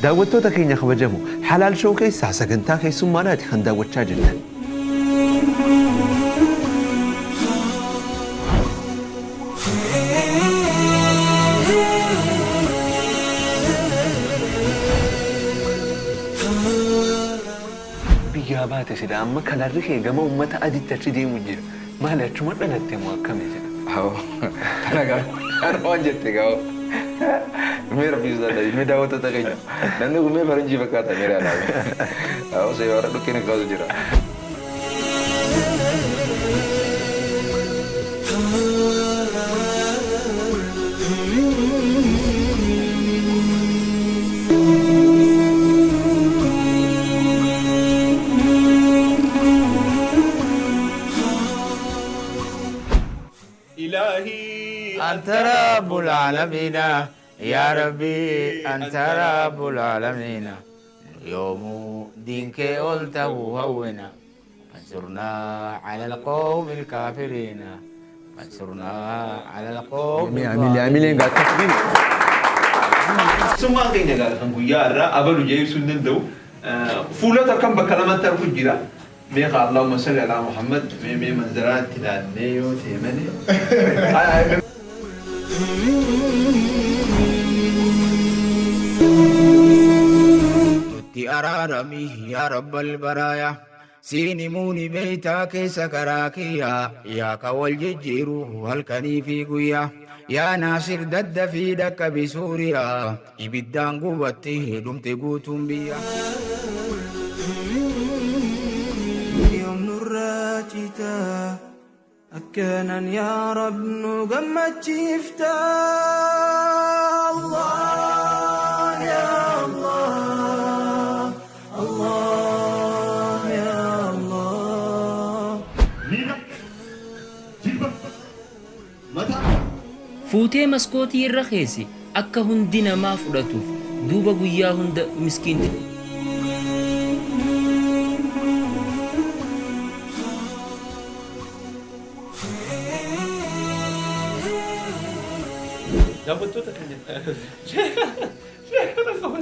Daawwattoota keenya kabajamoo, Halaal Show keessaa sagantaa keessummaadhaati kan daawwachaa jirtan. Biyyaa baate sila amma kalarri kee gama ummata aditti achi deemu jira. Maali achuma dhalatte moo akkami sila? Awoo tana gaa kana waan jette gaa mee rabbii sodaadha mee daawwattoota keenya namni kun mee faranjii fakkaata mee ilaalaa awoo see warra dhukkeen kaasu jira. Ilaahii Anta rabbul aalamiina yaa rabbii anta rabbul aalamiina yoomuu diin kee ol ta'uu hawwina fansurnaa alal qawmil kaafiriina fansurnaa alal qawmil Mee amilee amileen gaa takbiir. Keessummaan keenya gaa kan guyyaa irraa abalu jee ibsuu hin danda'u. Fuulota akkam bakka lamatti argu jira. Mee kaa Allahumma salli alaa Muhammad mee mee manzaraa itti ilaallee yoo ta'e malee. Nutti araarami yaa rabbal baraaya siin himuu ni beeytaa keessa karaa kiyya yaa ka wal jijjiiru halkanii fi guyyaa yaa naasir daddafii dhaqqabi suuriyaa ibiddaan gubatti dhumte guutuun biyya. Yoom nurraa citaa akkanan yaa rab nu gammachiifta Allah ya Allah Allah ya Allah. Miila, jilba, mataa. Fuutee maskootii irra keesse akka hundi namaa fudhatuuf duuba guyyaa hunda miskiintichi. Daawwattoota keenya sheeka sheeka tokko.